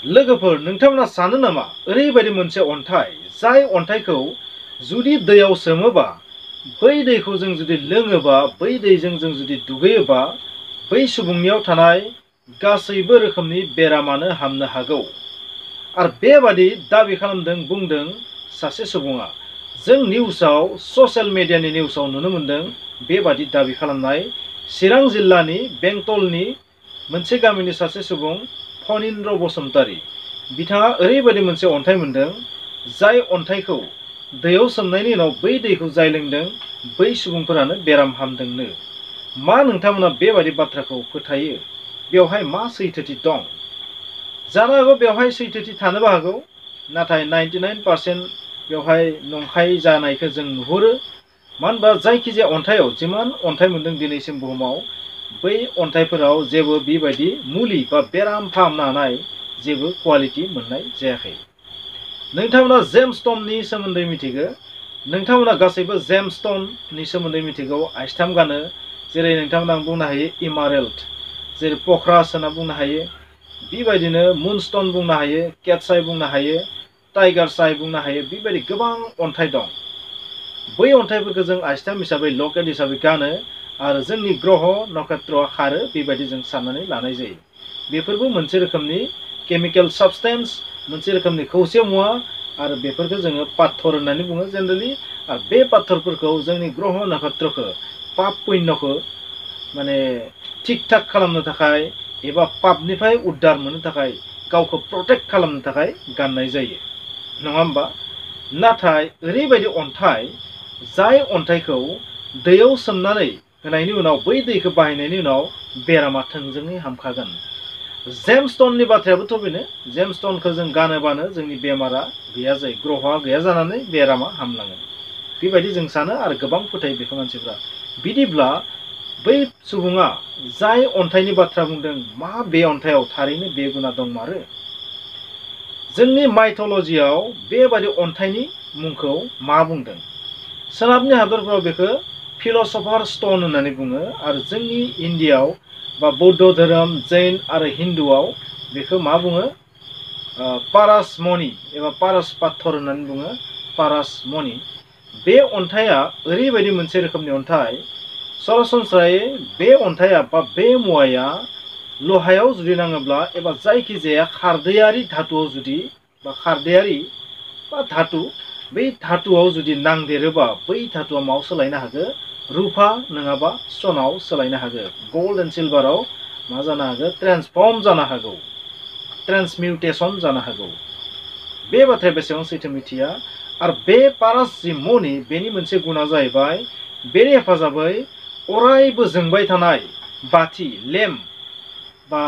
लोगोफोर नोंथांमोना सानो नामा ओरैबायदि मोनसे अन्थाइ जाय अन्थाइखौ जुदि दैयाव सोमोबा बै दैखौ जों जुदि लोङोबा बै दैजों जों जुदि दुगैयोबा बै सुबुंनियाव थानाय गासैबो रोखोमनि बेरामानो हामनो हागौ आरो बेबादि दाबि खालामदों बुंदों सासे सुबुङा जों निउसाव ससियेल मिडियानि निउसाव नुनो मोनदों बेबादि दाबि खालामनाय चिरां जिल्लानि बेंटलनि मोनसे गामिनि सासे सुबुं फनिन्द्र बसुमतारी बिथाङा ओरैबायदि मोनसे अन्थाइ मोनदों जाय अन्थाइखौ दैयाव सोमनायनि उनाव बै दैखौ जाय लोंदों बै सुबुंफोरानो बेराम हामदोंनो मा नोंथांमोना बेबादि बाथ्राखौ फोथायो बेवहाय मा सैथोथि दं जानो हागौ बेवहाय सैथोथि थानोबो हागौ नाथाय 99% बेवहाय नंखाय जानायखौ जों नुहुरो मानो होनबा जायखिजाया अन्थाइयाव जिमान अन्थाइ मोनदों दिनैसिम बुहुमाव बै अन्थाइफोराव जेबो बेबायदि मुलि बा बेराम फाहामनो हानाय जेबो क्वालिटि मोननाय जायाखै नोंथांमोना जेमस्टननि सोमोन्दै मिथिगौ नोंथांमोना गासैबो जेमस्टननि सोमोन्दै मिथिगौ आइसथाम गानो जेरै नोंथांमोना बुंनो हायो इमारेल्ड जेरै पख्रास होनना बुंनो हायो बेबायदिनो मुनस्टन बुंनो हायो केटसाइ बुंनो हायो टाइगार साइ बुंनो हायो बेबायदि गोबां अन्थाइ दं बै अन्थाइफोरखौ जों आइसथाम हिसाबै लकेल हिसाबै गानो आरो जोंनि ग्रह नक्षत्रआ खारो बेबायदि जों साननानै लानाय जायो बेफोरबो मोनसे रोखोमनि केमिकेल साबसटेन्स मोनसे रोखोमनि खौसे मुवा आरो बेफोरखौ जोङो पाथर होननानै बुङो जेनेरेलि आरो बे पाथरफोरखौ जोंनि ग्रह नक्षत्रखौ पाप पुण्यखौ माने थिक थाक खालामनो थाखाय एबा पापनिफ्राय उद्धार मोननो थाखाय गावखौ प्रटेक्ट खालामनो थाखाय गाननाय जायो नङा होमबा नाथाय ओरैबायदि अन्थाइ जाय अन्थाइखौ दैयाव सोमनानै होनायनि उनाव बै दैखौ बाहायनायनि उनाव बेरामा थोंजोङै हामखागोन जेमस्टननि बाथ्रायाबोथ' बेनो जेमस्टनखौ जों गानोबानो जोंनि बेमारा गैया जायो ग्रहआ गैया जानानै बेरामा हामलाङो बेबायदि जों सानो आरो गोबां फोथायो बेखौ मानसिफ्रा बिदिब्ला बै सुबुङा जाय अन्थाइनि बाथ्रा बुंदों मा बे अन्थाइयाव थारैनो बे गुना दंमारो जोंनि माइथलजियाव बेबादि अन्थाइनि मुंखौ मा बुंदों सोनाबनि हादरफोराव बेखौ फिलसफार स्टोन होननानै बुङो आरो जोंनि इन्डियायाव बा बौद्ध धोरोम जैन आरो हिन्दुआव बेखौ मा बुङो पारासमनि एबा पारस पाथर होननानै बुङो पारासमनि बे अन्थाइया ओरैबायदि मोनसे रोखोमनि अन्थाइ सरासनस्रायै बे अन्थाइया बा बे मुवाया लहायाव जुदि नाङोब्ला एबा जायखिजाया खारदैयारि धातुआव जुदि बा खारदैयारि बा धातु बै धातुआव जुदि नांदेरोबा बै धातुआ माव सोलायनो हागौ रुपा नङाबा सनाव सोलायनो हागौ गल्ड एन्ड सिलभाराव मा जानो हागौ ट्रेन्सफर्म जानो हागौ ट्रेन्समिउटेसन जानो हागौ बे बाथ्राया बेसेबां सैथो मिथिया आरो बे पारासमनि बेनि मोनसे गुना जाहैबाय बेनि हेफाजाबै अरायबो जोंबाय थानाय बाथि लेम्प बा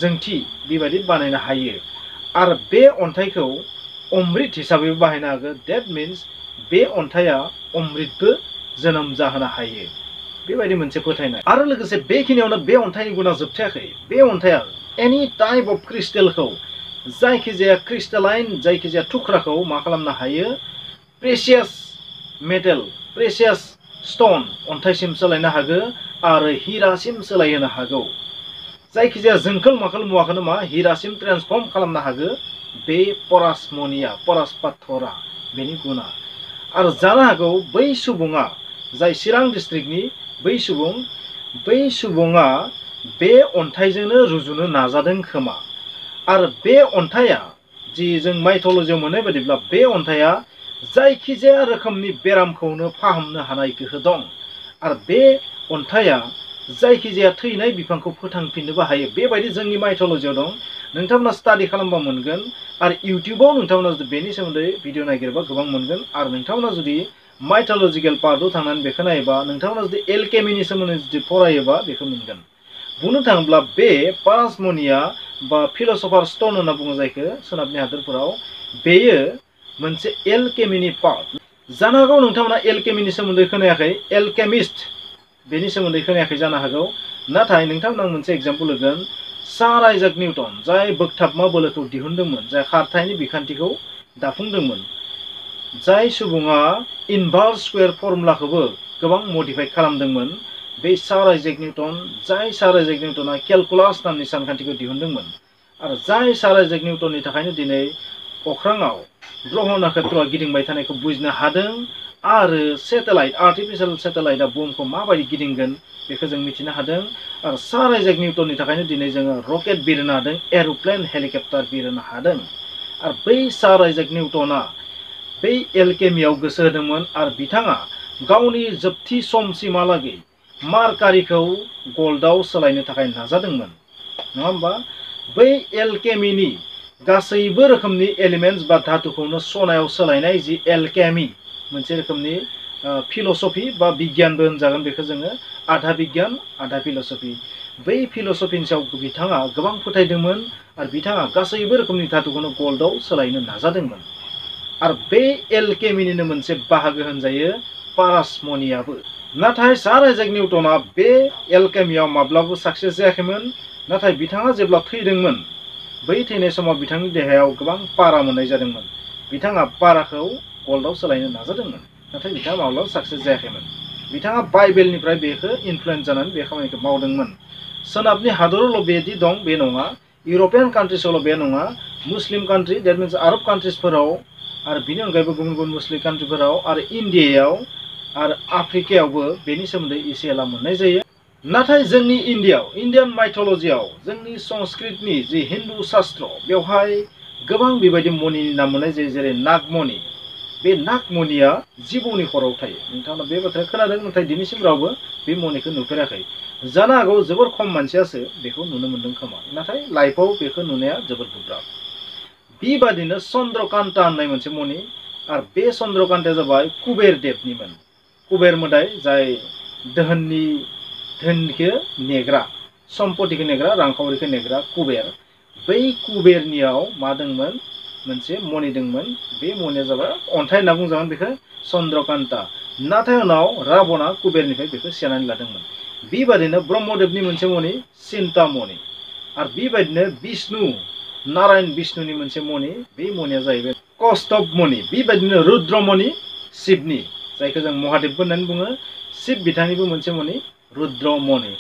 जोंथि बेबायदि बानायनो हायो आरो बे अन्थाइखौ अमृत हिसाबैबो बाहायनो हागौ डेट मिन्स बे अन्थाइया अमृतबो जोनोम जाहोनो हायो बेबायदि मोनसे फोथायनाय आरो लोगोसे बेखिनियावनो बे अन्थाइनि गुना जोबथायाखै बे अन्थाइया एनि टाइप अफ क्रिस्टेलखौ जायखिजाया क्रिस्टेलाइन जायखिजाया थुख्राखौ मा खालामनो हायो प्रेसियास मेटेल प्रेसियास स्टोन अन्थाइसिम सोलायनो हागौ आरो हिरासिम सोलायहोनो हागौ जायखिजाया जोंखोल माखोल मुवाखौनो मा हिरासिम ट्रेन्सफर्म खालामनो हागौ बे परासमनिया परास पाथरा बेनि गुना आरो जानो हागौ बै सुबुङा जाय चिरां डिस्ट्रिक्टनि बै सुबुङा बे अन्थाइजोंनो रुजुनो नाजादों खोमा आरो बे अन्थाइया जि जों माइथलजियाव मोननाय बायदिब्ला बे अन्थाइया जायखिजाया रोखोमनि बेरामखौनो फाहामनो हानाय गोहो दं आरो बे अन्थाइया जायखिजाया थैनाय बिफांखौ फोथांफिननोबो हायो बेबायदि जोंनि माइथलजियाव दं नोंथांमोना स्टाडि खालामबा मोनगोन आरो इउटिउबाव नोंथांमोना जुदि बेनि सोमोन्दै भिडिअ नागिरबा गोबां मोनगोन आरो नोंथांमोना जुदि माइथलजिकेल पार्टआव थांनानै बेखौ नायोबा नोंथांमोना जुदि एलकेमिनि सोमोन्दै जुदि फरायोबा बेखौ मोनगोन बुंनो थाङोब्ला बे पारासमनिया बा फिलसफार स्टोन होनना बुङो जायखौ सोनाबनि हादोरफोराव बेयो मोनसे एलकेमिनि पार्ट जानो हागौ नोंथांमोना एलकेमिनि सोमोन्दै खोनायाखै एलकेमिस्ट बेनि सोमोन्दै खोनायाखै जानो हागौ नाथाय नोंथांमोना मोनसे एग्जाम्पल होगोन सार आइजाक निउटन जाय बोगथाबमा बोलोखौ दिहुनदोंमोन जाय खारथायनि बिखान्थिखौ दाफुंदोंमोन जाय सुबुङा इनभार्स स्क्वेर फर्मुलाखौबो गोबां मडिफाइ खालामदोंमोन बे सार आइजाक निउटन जाय सार आइजाक निउटना केलकुलास नामनि सानखान्थिखौ दिहुनदोंमोन आरो जाय सार आइजेक निउटननि थाखायनो दिनै अख्राङाव ग्रह नक्षत्रआ गिदिंबाय थानायखौ बुजिनो हादों आरो सेटेलाइट आर्टिफिशियेल सेटेलाइटआ बुहुमखौ माबायदि गिदिंगोन बेखौ जों मिथिनो हादों आरो सार आइजेक निउटननि थाखायनो दिनै जोङो रकेट बिरहोनो हादों एर'प्लेन हेलिकप्टार बिरहोनो हादों आरो बै सार आइजेक निउटना बै एलकेमियाव गोसो होदोंमोन आरो बिथाङा गावनि जोबथि समसिमहालागै मार्कारिखौ गल्डआव सोलायनो थाखाय नाजादोंमोन नङा होमबा बै एलकेमिनि गासैबो रोखोमनि एलिमेन्ट्स बा धातुखौनो सनायाव सोलायनाय जि एलकेमि मोनसे रोखोमनि फिलसफि बा बिगियानबो होनजागोन बेखौ जोङो आधा बिगियान आधा फिलसफि बै फिलसफिनि सायाव बिथाङा गोबां फोथायदोंमोन आरो बिथाङा गासैबो रोखोमनि धातुखौनो गल्डआव सोलायनो नाजादोंमोन आरो बे एलकेमिनिनो मोनसे बाहागो होनजायो पारासमनियाबो नाथाय सार आइजेक निउटना बे एलकेमियाव माब्लाबो साक्सेस जायाखैमोन नाथाय बिथाङा जेब्ला थैदोंमोन बै थैनाय समाव बिथांनि देहायाव गोबां पारा मोननाय जादोंमोन बिथाङा पाराखौ गल्डआव सोलायनो नाजादोंमोन नाथाय बिथाङा माब्लाबा साक्सेस जायाखैमोन बिथाङा बाइबेलनिफ्राय बेखौ इनफ्लुयेन्स जानानै बे खामानिखौ मावदोंमोन सोनाबनि हादरावल' बेदि दं बे नङा इउर'पियान कान्ट्रिसावल' बे नङा मुस्लिम कान्ट्रि देट मिन्स आरब कान्ट्रिसफोराव आरो बिनि अनगायैबो गुबुन गुबुन मुस्लिम कान्ट्रिफोराव आरो इन्डियायाव आरो आफ्रिकायावबो बेनि सोमोन्दै एसे एला मोननाय जायो नाथाय जोंनि इन्डियान माइथलजियाव जोंनि संस्कृतनि जि हिन्दु शास्त्र बेवहाय गोबां बेबायदि मनिनि नाम मोननाय जायो जेरै नागमनि बे नागमनिया जिबौनि खर'आव थायो नोंथाङा बे बाथ्राखौ खोनादों नाथाय दिनैसिम रावबो बे मनिखौ नुफेराखै जानो हागौ जोबोर खम मानसियासो बेखौ नुनो मोन्दों खोमा नाथाय लाइफआव बेखौ नुनाया जोबोर गोब्राब बेबादिनो चन्द्रकान्ता होननाय मोनसे मनि आरो बे चन्द्रकान्ताया जाबाय कुबेर देबनिमोन कुबेर मोदाय जाय धोनखौ नेग्रा सम्पतिखौ नेग्रा रांखावरिखौ नेग्रा कुबेर बै कुबेरनियाव मा दंमोन मोनसे मनि दंमोन बे मनिया जाबाय अन्थाइ होनना बुंजागोन बेखौ चन्द्रकान्ता नाथाय उनाव राबना कुबेरनिफ्राय बेखौ सेनानै लादोंमोन बेबादिनो ब्रह्मदेबनि मोनसे मनि चिन्तामणि आरो बेबायदिनो बिष्णु नारायण बिष्णुनि मोनसे मनि बे मनिया जाहैबाय कौस्तभ मनि बेबायदिनो रुद्रमणि शिबनि जायखौ जों महादेबबो होननानै बुङो शिब बिथांनिबो मोनसे मनि रुद्रमणि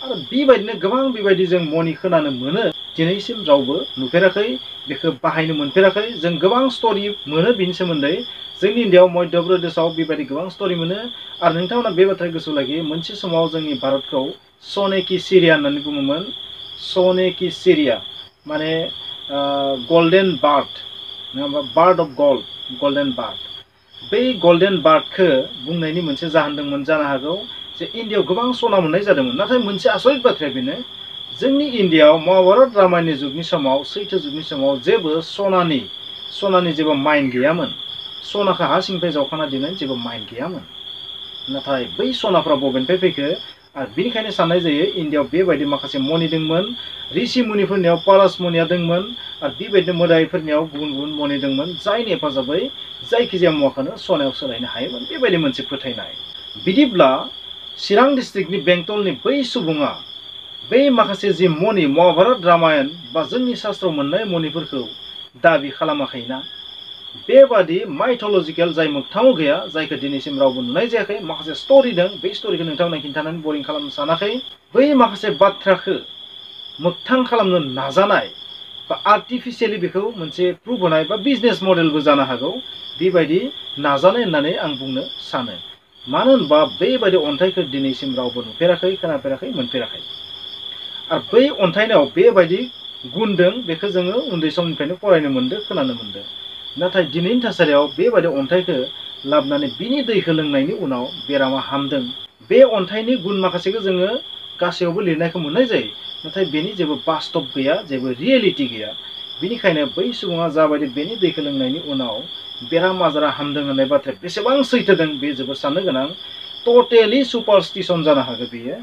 आरो बेबायदिनो गोबां बेबायदि जों मनि खोनानो मोनो दिनैसिम रावबो नुफेराखै बेखौ बाहायनो मोनफेराखै जों गोबां स्ट'रि मोनो बेनि सोमोन्दै जोंनि इन्डियायाव मध्य प्रदेशआव बेबायदि गोबां स्ट'रि मोनो आरो नोंथांमोना बे बाथ्राखौ गोसोआव लाखियो मोनसे समाव जोंनि भारतखौ सने कि सिरिया होननानै बुङोमोन सने कि सिरिया माने गल्डेन बार्ड नङा होमबा bird of gold golden bird बै गल्डेन बार्डखौ बुंनायनि मोनसे जाहोन दंमोन जानो हागौ जे इन्डियायाव गोबां सना मोननाय जादोंमोन नाथाय मोनसे आसरित बाथ्राया बेनो जोंनि इन्डियायाव महाभारत रामायणनि जुगनि समाव सैथो जुगनि समाव जेबो सनानि जेबो माइन गैयामोन सनाखौ हा सिंनिफ्राय जावखाना दिहुननायनि जेबो माइन गैयामोन नाथाय बै सनाफ्रा बबेनिफ्राय फैखो आरो बेनिखायनो साननाय जायो इन्डियायाव बेबायदि माखासे मनि दंमोन ऋषि मुनिफोरनियाव पारसमनिया दंमोन आरो बेबायदिनो मोदायफोरनियाव गुबुन गुबुन मनि दंमोन जायनि हेफाजाबै जायखिजाया मुवाखौनो सनायाव सोलायनो हायोमोन बेबायदि मोनसे फोथायनाय बिदिब्ला चिरां डिस्ट्रिक्टनि बेंटलनि बै सुबुङा बै माखासे जि मनि महाभारत रामायण बा जोंनि शास्त्रआव मोननाय मनिफोरखौ दाबि खालामाखैना बेबादि माइथलजिकेल जाय मोगथाङाव गैया जायखौ दिनैसिम रावबो नुनाय जायाखै माखासे स्ट'रि दं बै स्ट'रिखौ नोंथांमोना खिन्थानानै बरिं खालामनो सानाखै बै माखासे बाथ्राखौ मोगथां खालामनो नाजानाय बा आर्टिफिसियेलि बेखौ मोनसे प्रुभ होनाय बा बिजनेस मडेलबो जानो हागौ बेबायदि नाजानाय होननानै आं बुंनो सानो मानो होनबा बेबायदि अन्थाइखौ दिनैसिम रावबो नुफेराखै खोनाफेराखै मोनफेराखै आरो बै अन्थाइनाव बेबायदि गुन दं बेखौ जोङो उन्दै समनिफ्रायनो फरायनो मोन्दों खोनानो मोन्दों नाथाय दिनैनि थासारियाव बेबायदि अन्थाइखौ लाबोनानै बिनि दैखौ लोंनायनि उनाव बेरामा हामदों बे अन्थाइनि गुन माखासेखौ जोङो गासैयावबो लिरनायखौ मोननाय जायो नाथाय बेनि जेबो बास्तब गैया जेबो रियेलिटि गैया बेनिखायनो बै सुबुङा जाबायदि बेनि दैखौ लोंनायनि उनाव बेराम आजारा हामदों होननाय बाथ्राया बेसेबां सैथो दं बे जोबोर साननो गोनां टटेलि सुपारस्टिसन जानो हागौ बेयो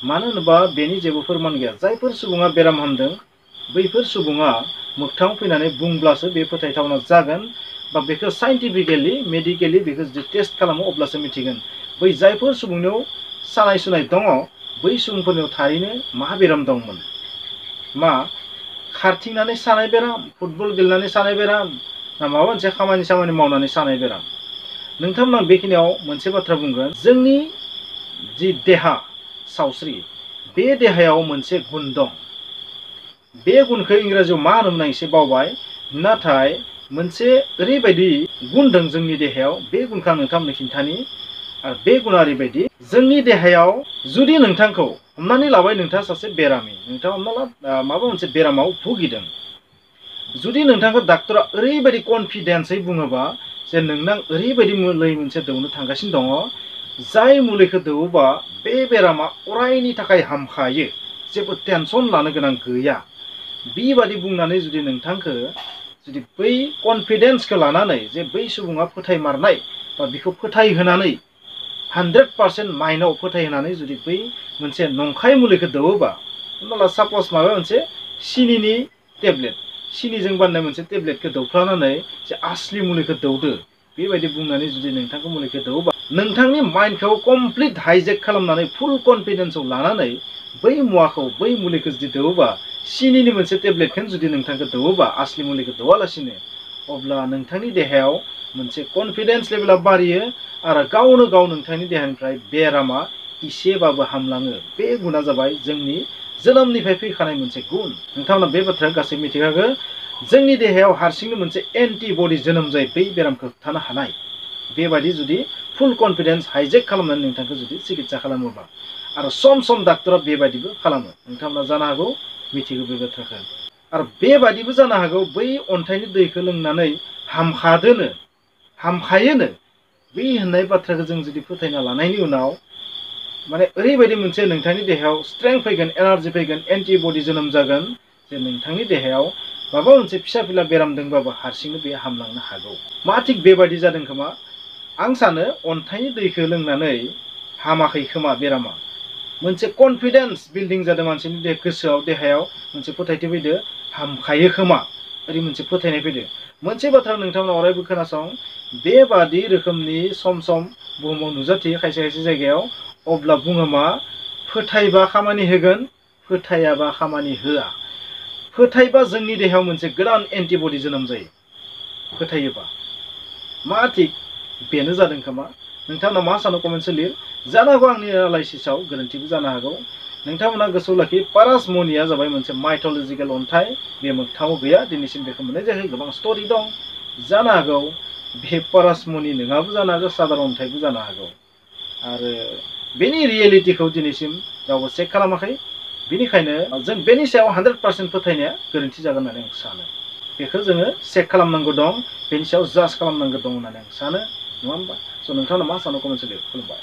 मानो होनोबा बेनि जेबो फोरमान गैया जायफोर सुबुङा बेराम हामदों बैफोर सुबुङा मोगथाङाव फैनानै बुंब्लासो बे फोथायथावना जागोन बा बेखौ साइन्टिफिकेलि मेडिकेलि बेखौ जुदि टेस्ट खालामो अब्लासो मिथिगोन बै जायफोर सुबुंनियाव सानाय सुनाय दङ बै सुबुंफोरनियाव थारैनो मा बेराम दंमोन मा खारथिंनानै सानाय बेराम फुटबल गेलेनानै सानाय बेराम ना माबा मोनसे खामानि मावनानै सानाय बेराम नोंथांमोना बेखिनियाव मोनसे बाथ्रा बुंगोन जोंनि जि देहा सावस्रि बे देहायाव मोनसे गुन दं बे गुनखौ इंराजियाव मा होनोमोन आं एसे बावबाय, नाथाय मोनसे ओरैबायदि गुन दं जोंनि देहायाव, बे गुनखौ आं नोंथांमोननो खिन्थानि। आरो बे गुना ओरैबायदि, जोंनि देहायाव जुदि नोंथांखौ हमनानै लाबाय, नोंथाङा सासे बेरामि, नोंथाङा हमना ला माबा मोनसे बेरामाव भुगिदों। जुदि नोंथांखौ डाक्टरा ओरैबायदि कनफिडेन्सै बुङोबा जे नोंनां ओरैबायदि मुलि मोनसे दौनो थांगासिनो दङ, जाय मुलिखौ दौवोबा बे बेरामा अरायनि थाखाय हामखायो, जेबो टेनसन लानो गोनां गैया, बेबादि बुंनानै जुदि नोंथांखौ जुदि बै कनफिडेन्सखौ लानानै जे बै सुबुङा फोथायमारनाय बा बिखौ फोथायहोनानै 100% माइन्डआव फोथायहोनानै जुदि बै मोनसे नंखाय मुलिखौ दौवोबा, हमना ला सापस माबा मोनसे सिनिनि टेब्लेट, सिनिजों बानायनाय मोनसे टेब्लेटखौ दौफ्लानानै जे आसलि मुलिखौ दौदो बेबायदि बुंनानै जुदि नोंथांखौ मुलिखौ दौवोबा, नोंथांनि माइन्डखौ कमप्लिट हाइजेक खालामनानै फुल कनफिडेन्सआव लानानै बै मुवाखौ, बै मुलिखौ जुदि दौवोबा, सिनिनि मोनसे टेब्लेटखौ जुदि नोंथांखौ दौवोबा आसलि मुलिखौ दौवालासिनो, अब्ला नोंथांनि देहायाव मोनसे कनफिडेन्स लेभेला बारियो आरो गावनो गाव नोंथांनि देहानिफ्राय बेरामा इसेबाबो हामलाङो। बे गुना जाबाय जोंनि जोनोमनिफ्राय फैखानाय मोनसे गुन। नोंथांमोना बे बाथ्राखौ गासै मिथिखागौ। जोंनि देहायाव हारसिंनो मोनसे एन्टिबडि जोनोम जायो बै बेरामखौ होबथानो हानाय। बेबायदि जुदि फुल कनफिडेन्स हाइजेक खालामनानै नोंथांखौ जुदि सिकित्सा खालामोबा, आरो सम सम डाक्टरा बेबायदिबो खालामो, नोंथांमोना जानो हागौ मिथिगौ बे बाथ्राखौ। आरो बेबादिबो जानो हागौ बै अन्थाइनि दैखौ लोंनानै हामखादोनो, हामखायोनो, बे होननाय बाथ्राखौ जों जुदि फोथायना लानायनि उनाव माने ओरैबायदि मोनसे नोंथांनि देहायाव स्ट्रेंथ फैगोन, एनार्जि फैगोन, एन्टिबडि जोनोम जागोन जे नोंथांनि देहायाव माबा मोनसे फिसा फिला बेराम दंबाबो हारसिंनो बे हामलांनो हागौ। मा थिग बेबायदि जादों खोमा? आं सानो अन्थाइनि दैखौ लोंनानै हामाखै खोमा बेरामा, मोनसे कनफिडेन्स बिल्डिं जादों मानसिनि गोसोआव, देहायाव मोनसे फोथायथि फैदो, हामखायो खोमा, ओरै मोनसे फोथायनाय फैदो। मोनसे बाथ्रा नोंथांमोना अरायबो खोनासं, बेबादि रोखोमनि सम सम बुहुमाव नुजाथियो खायसे खायसे जायगायाव। अब्ला बुङो मा, फोथायबा खामानि होगोन, फोथायाबा खामानि होआ। फोथायबा जोंनि देहायाव मोनसे गोदान एन्टिबडि जोनोम जायो, फोथायोबा। मा थिग बेनो जादों खोमा? नोंथांमोना मा सानो कमेन्टसआव लिर। जानो हागौ आंनि एनालाइसिसआव गोरोन्थिबो जानो हागौ। नोंथांमोना गोसोआव लाखि, पारासमनिया जाबाय मोनसे माइथलजिकेल अन्थाइ, बे मोगथाङाव गैया, दिनैसिम बेखौ मोननाय जायाखै, गोबां स्ट'रि दं। जानो हागौ बे पारासमनि नङाबो जानो हागौ, सादारन अन्थाइबो जानो हागौ। आरो बेनि रियेलिटिखौ दिनैसिम रावबो चेक खालामाखै। बेनिखायनो जों बेनि सायाव 100% फोथायनाया गोरोन्थि जागोन होननानै आं सानो। बेखौ जोङो चेक खालामनांगौ दं, बेनि सायाव जाज खालामनांगौ दं होननानै आं सानो, नङा होमबा? स' नोंथांमोना मा सानो कमेन्टआव लिर। खुलुमबाय।